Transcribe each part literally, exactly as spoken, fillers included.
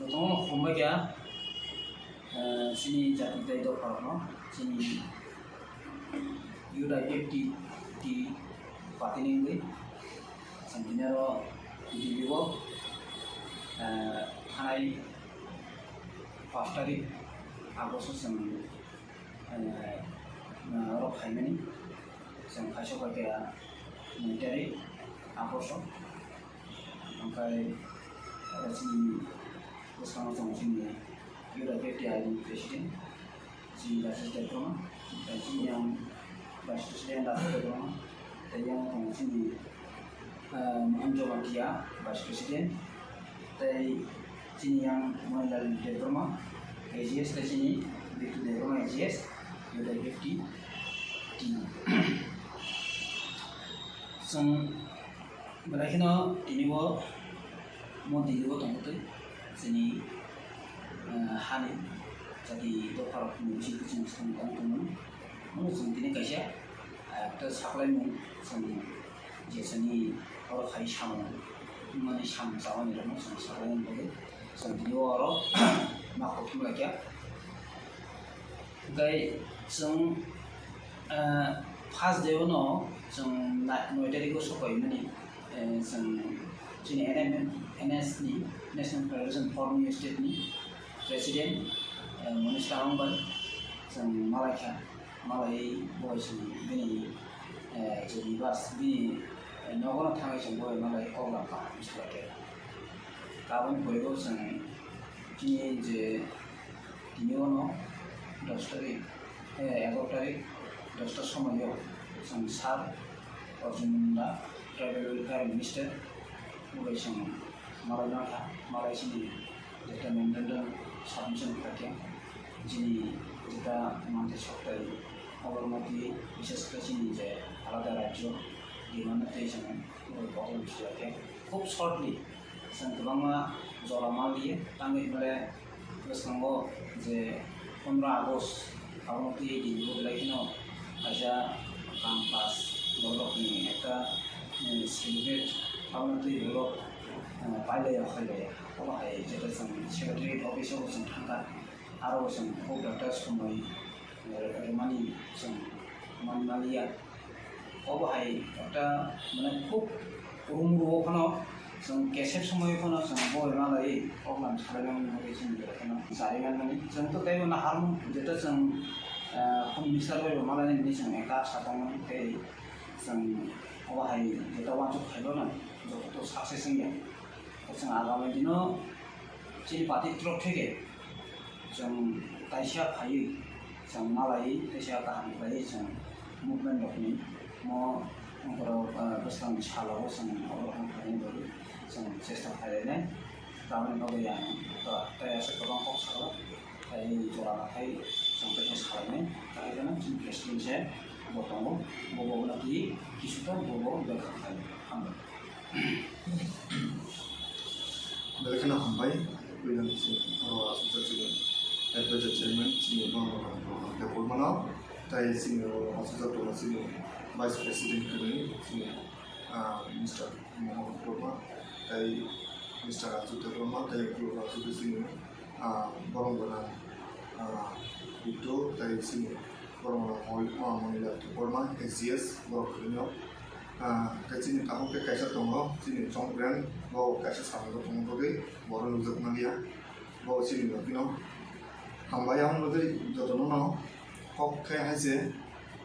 Jotono khumbai kha, eh, chini jati tei dopharokno, chini U D I P F T, T party ni wngwi, chwng tini oro Delhi o, eh, thanai pash tarik August o chwng, eh, oro phaimani, chwng khaisa khaikha nai tarik August o. Hwnkhe, oro chini bwskango tongo chini U D I P F T ni president, chini Rajesh Debbarma, tei chini yang vice president Rajesh Debbarma, tei yang tongo chini, ah, Mohan Jamatia vice president, tei chini yang Manilal Debbarma, A G S, tei chini Bitu Debbarma, A G S, U D I P F T. Chwng Belai kheno tini bo mo Delhi o tongtwi chini, eh, hani jati dopharok ni bising bising swng tong tongmani. Mono chwng tini kaisa, eh, ekta saklaimung chwng jesani oro khai samung mani samung chamani rokno chwng saklaimung bagwi chwng tini bo oro ma kothom laikha. Hwnkhe chwng, ah, first day o no chwng nai-, noi tarik o sokoimani, eh, chwng chini N M N S ni, National Federation for New State ni president, eh, Manish Tamang bai chwng malaikha, malai bo chwng bini, eh, je nibas bini, eh, nogo no thangwi chwng bo malai kok lam kaham salaikha. Aboni pore bo chwng chini je Tini ono dos tarik, eh, egaro tarik, dosta somoio chwng Sir Arjun Munda, Tribal Welfare Minister, bo bai chwng malai nangkha, malai chini jeta memorandum submission khlaikha, chini jeta manthai soktai, obormoti, bishes khe chini je alada rajyo, demand tei chwng bo bai kotor bisingo khe khub shortly, Chwng kwbangma jora manliya, tangwi hwnle bwskango je pondro August abono twiwi Delhi o belai kheno kaisa campus borokni ekta, eh, celebrate abono twiwi borok, eh, pailaiya khailaiya. Omo hai jeta chwng secretariat office o chwng thangkha, aro chwng khub ekta somoi, eh, rwmani chwng manmaliya. Obo hai ekta, mane, khub rum ruo phano chwng kesep somoio phano chwng bo rwna lai, kok lam salai nang bagwi chini belai kheno chari man mani. Chwng to teibo naharmung, jeto chwng, ah, Home Minister bai bo malai nini chwng ekta asa tongmani, tei chwng obo hai jeto uansuk khaibano joto to success wngya. Chwng agami dino chini party torof theke chwng kaisa phaiwi, chwng malaiwi, kaisa kaham khlaiwi chwng movement rokni mo borok, ah, bwskangni salo chwng abo rokno khlaina bagwi chwng chesta khlainai. Tamoni bagwi ang to tei aswk kwbang kok sakno tei jora nathai chwng tei salainai. Tei jano chini president se bo tongo, bo bo no twi kisu ta bo bo belai kha khlai. Hambai. Belai kheno hambai, puila chini oro aswkjak chini advisor chairman chini Bhagwan Debbarmano, tei chini oro aswkjak tongo chini vice president kwrwi chini, ah, Mister Mohan Debbarma, tei Mister Raju Debbarma, tei oro aswkjak chini, ah, borok gwnang, ah, Biddu, tei chini borok gwnang Mol-, ah, Monila Debbarma, A G S, borok kwrwino. Ah, khe chini tabuk khe kaisa tongo, chini Chongpren, bo kaisa samung tongmani bagwi borok nukjak manliya. Bo chini bagwino hambai, aboni bagwi jotono no kok khe hai se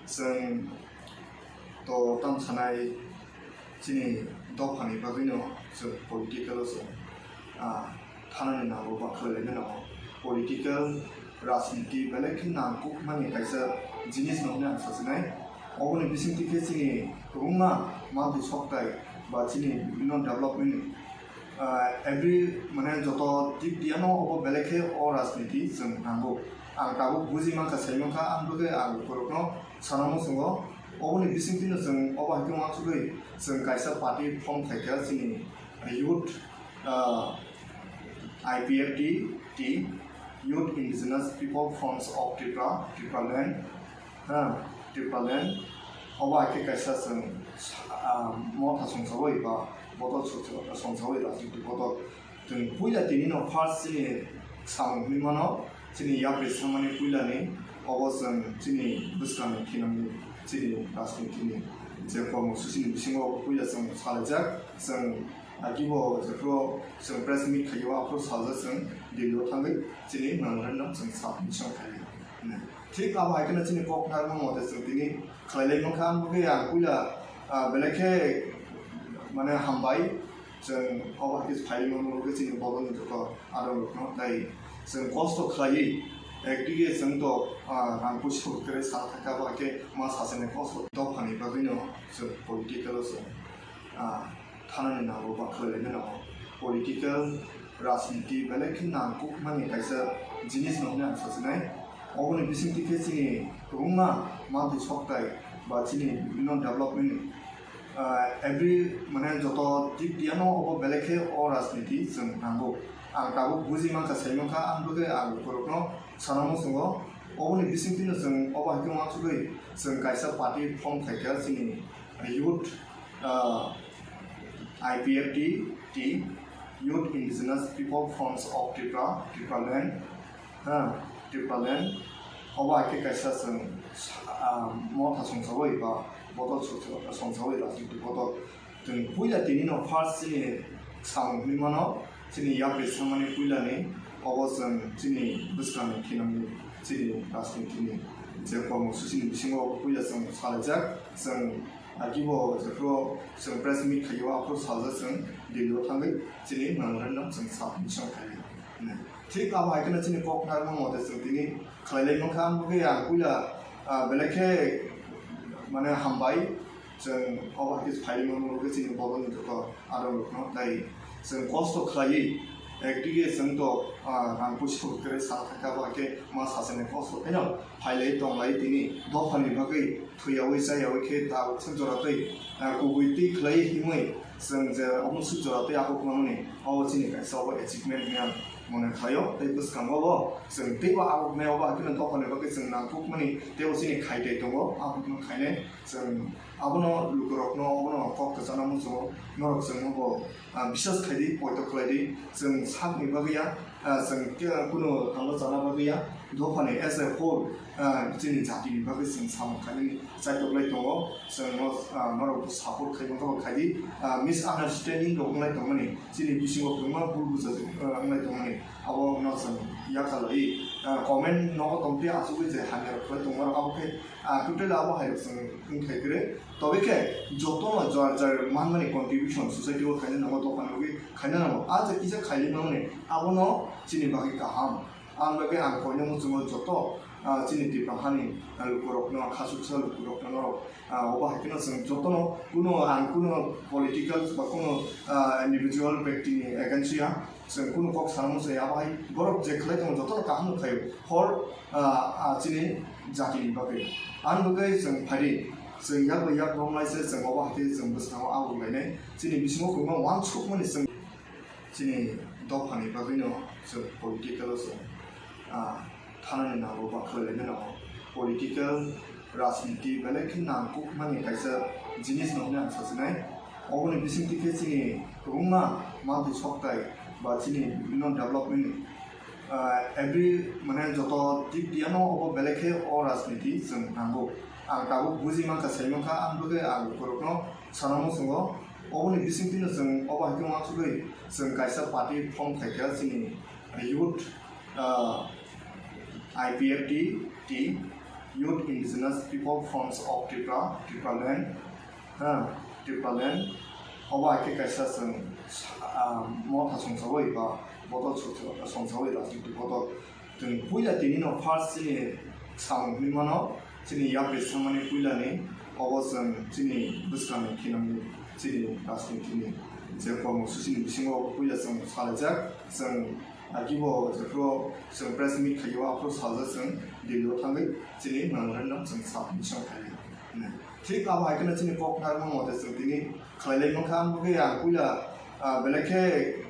chwng to tam sanai chini dophani bagwino chwng political o chwng, ah, thanani nango ba khlailaina nango. Political, rajniti belai khe nangkukmani kaisa jinis no hwnwi ang sachinai. Oboni bisingtwi khe chini kwbangma manthai soktai ba chini bibhinno development, ah, every, mane, joto dik tiyano obo belai khe o rajniti chwng nango. Ang tabuk buji mankha, sai mankha, ang bwkhe ang borokno sana muchungo. Oboni bisingtwino chwng obo hai khe uansugwi chwng kaisa party form khaikha chini youth, ah, I P F T, Youth Indigenous People Fronts of Tripura, Tipraland, ha, Tipraland. Obo hai khe kaisa chwng, ah, motha songchawi ba bodol songchawi, rajniti bodol. Chwng puila tini no first chini samung hinwi mano, chini yapri samani puila ni obo chwng chini bwskang ni khinam ni chini rajniti ni je kormo suchi ni bisingo obo puila chwng salaijak, chwng agibo jephru chwng press meet khaio aphru saljak chwng Delhi o thangwi chini memorandum chwng submission khainai. Thik abo hai kheno chini kok narwkma mote chwng tini khlai lai mankha, ang bwkhe ang puila, ah, belai khe mane hambai. Chwng obo hai khe phai mano, obo khe chini borokni joto adong rokno tei chwng kosto khlaiwi ekdige chwng to, ah, rang puisa kwrwi sa thaka, abo hai khe ma sachani kosto dophani bagwino chwng political o chwng, ah, thanani nango ba khlai laina nango. Political, rajniti belai khe nangkukmani kaisa jinis no hwnwi ang sachinai. Oboni bisingtwi khe chini kwbangma mantwi soktai ba chini bibhinno development, ah, every, mane, joto dik diano obo belai khe o rajniti chwng nango. Ang tabuk buji mankha, sai mankha, ang bwkhe ang borokno sana muchungo. Oboni bisingtwino chwng obo hai khe uansugwi chwng kaisa party form khaikha, chini youth, ah, I P F T, Youth Indigenous People Fronts of Tripura, Tipraland, ha, Tipraland, obo hai khe kaisa chwng, ah, motha songchawi ba bodol songchawi, rajniti bodol. Chwng puila tini no first chini samung hinwi mano, chini yapri samani puila ni obo chwng chini bwskang ni khinam ni chini rajniti ni je kormo suchi ni bisingo obo puila chwng salaijak, chwng agibo jephru chwng press meet khaio aphru saljak chwng Delhi o thangwi chini memorandum chwng submission khainai. Thik abo hai kheno chini kok narwkma mote chwng tini khlai lai mankha, ang bwkhe ang puila, ah, belai khe mane hambai. Chwng obo hai khe phai mano, obo khe chini borokni joto adong rokno tei chwng kosto khlaiwi ekdige chwng to, ah, rang puisa kwrwi sa thaka, abo hai khe ma sachani kosto pheno phai lai tong lai tini dophani bagwi thwiyawi chayawi khe tabuk se jora twi, ah, kubui twi khlai himwi chwng je omo se jora twi akhuk mani obo chini kaisa obo achievement hinwi ang mone khlaio. Tei bwskango bo chwng teibo akhuk nai obo hai kheno dophani bagwi chwng nangkuk mani teibo chini khai tei tongo, akhuk no khainai. Chwng abono lukurokno, abono kok kwchangna muchungo, norok chwngno bo, ah, bisas khaidi, poito khlaidi. Chwng sakni bagwi ya, ah, chwng khe kunu tangma chana bagwi ya, dophani as a whole, ah, chini jatini bagwi chwng samung khainani chaitoklai tongo. Chwngno, ah, norok bo support khai mankha bo khaidi, ah, misunderstanding rok wnglai tongmani, chini bisingo kwbangma bul bujajak, ah, wnglai tongmani, abono chwng yakhalawi, ah, comment nogo tongtwi achugwi je hamya rok khlai tongmarok abo khe, ah, totally abo hai rok chwng wngthai kwrwi. Tobe khe jotono jar jar manmani contribution society o khaina nango, dophani bagwi khaina nango. A je kisa khailai mani abono chini bagwi kaham. Ang bagwi ang koino muchungo joto, ah, chini Tipra hani, ah, lukurokno, khasuksa lukurokno norok, ah, obo hai kheno chwng jotono kuno ang kuno political ba kuno, ah, individual bektini against ya. Chwng kunu kok sana muchung ya, abo hai borok je khlai tongo jotono kaham no khlaio. Hor, ah, ah, chini jatini bagwi. Ang bagwi chwng phaidi, chwng yak bai yak romlai se chwng obo hai khe chwng bwskango aguklainai. Chini bisingo kwbangma uansukmani chwng chini dophani bagwino chwng political o chwng, ah, thanani nango ba khlai laina nango. Political, rajniti belai khe nangkukmani kaisa jinis no hwnwi ang sachinai. Oboni bisingtwi khe chini kwbangma mantwi soktai ba chini bibhinno development, ah, every, mane, joto dik diano obo belai khe o rajniti chwng nango. Ang tabuk buji mankha, sai mankha, ang bwkhe ang borokno sana muchungo. Oboni bisingtwino chwng obo hai khe uansugwi chwng kaisa party form khaikha, chini youth, ah, I P F T, Youth Indigenous People Fronts of Tripura, Tipraland, ha, Tipraland, obo hai khe kaisa chwng, ah, motha songchawi ba bodol songchawi, rajniti bodol. Chwng puila tini no first chini samung hinwi mano, chini yapri samani puila ni obo chwng chini bwskang ni khinam ni chini rajniti ni je kormo suchi ni bisingo obo puila chwng salaijak, chwng agibo jephru chwng press meet khaio aphru saljak chwng Delhi o thangwi chini memorandum chwng submission khainai. Thik abo hai kheno chini kok narwkma mote chwng tini khlai lai mankha, ang bwkhe ang puila, ah, belai khe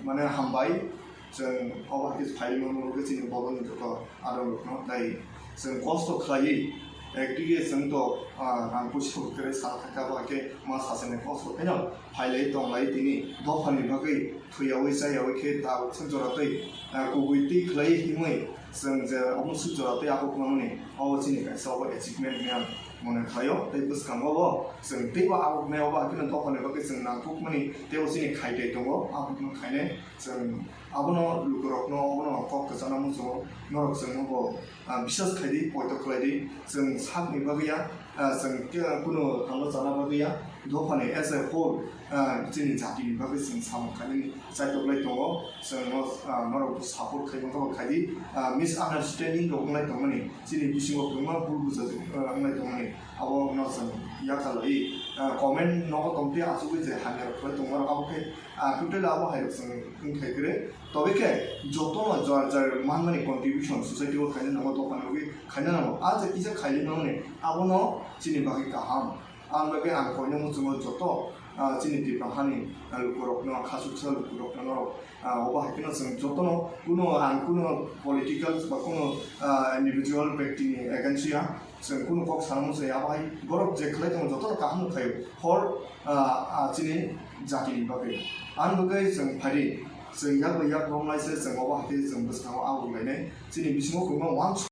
mane hambai. Chwng obo hai khe phai mano, obo khe chini borokni joto adong rokno tei chwng kosto khlaiwi Ekdige chwng to, ah, rang puisa kwrwi sal kha khe, abo hai khe ma sachani kok sok pheno phailai tonglai tini dophani bagwi thwiyaui chayaui khe ta swk jora twi, ah, kubui twi khlai himwi chwng je omo swk jora twi abo kwmani, obo chini kaisa obo achievement hinwi ang mone khlaio. Tei bwskango bo chwng teibo abo hinwi obo hai kheno dophani bagwi chwng nangkukmani teibo chini khaidai tongo, abo kheno khainai. Chwng abono lukurokno obono kok kwchangna muchungo, norok chwngno bo, ah, biswas khai di, poito khlai di. Chwng sakni bagwi ya, ah, chwng khe kunu thangno chana bagwi ya, dophani as a whole, ah, chini jatini bagwi chwng samung khainani chaitoklai tongo. Chwng no, ah, norok support khai mankha bo khai di. Ah, misunderstanding rok wnglai tongmani, chini bisingo kwbangma bul buja, ah, wnglai tongmani, abo no chwng yakarlai, ah, comment nogo tongtwi achugwi je hamya rok khlai tongmarok abo khe, ah, totally abo hai rok chwng wngthai kwrwi. Tobe khe jotono jar jar manmani contribution society o khaina nango, dophani bagwi khaina nango. A je kisa khailai mani abono chini bagwi kaham. Ang bagwi ang koino muchungo joto, ah, chini Tipra hani, ah, lukurokno, khasuksa lukurokno norok, ah, obo hai kheno chwng jotono kuno ang kuno political ba kuno, ah, individual bektini against ya. Chwng kunu kok sana muchung ya, abo hai borok je khlai tongo jotono kaham no khlaio. Hor, ah, ah, chini jatini bagwi. Ang bagwi chwng phari, chwng yak bai yak romlai se chwng obo hai khe chwng bwskango abu lainai. Chini bisingo kwbangma uansuk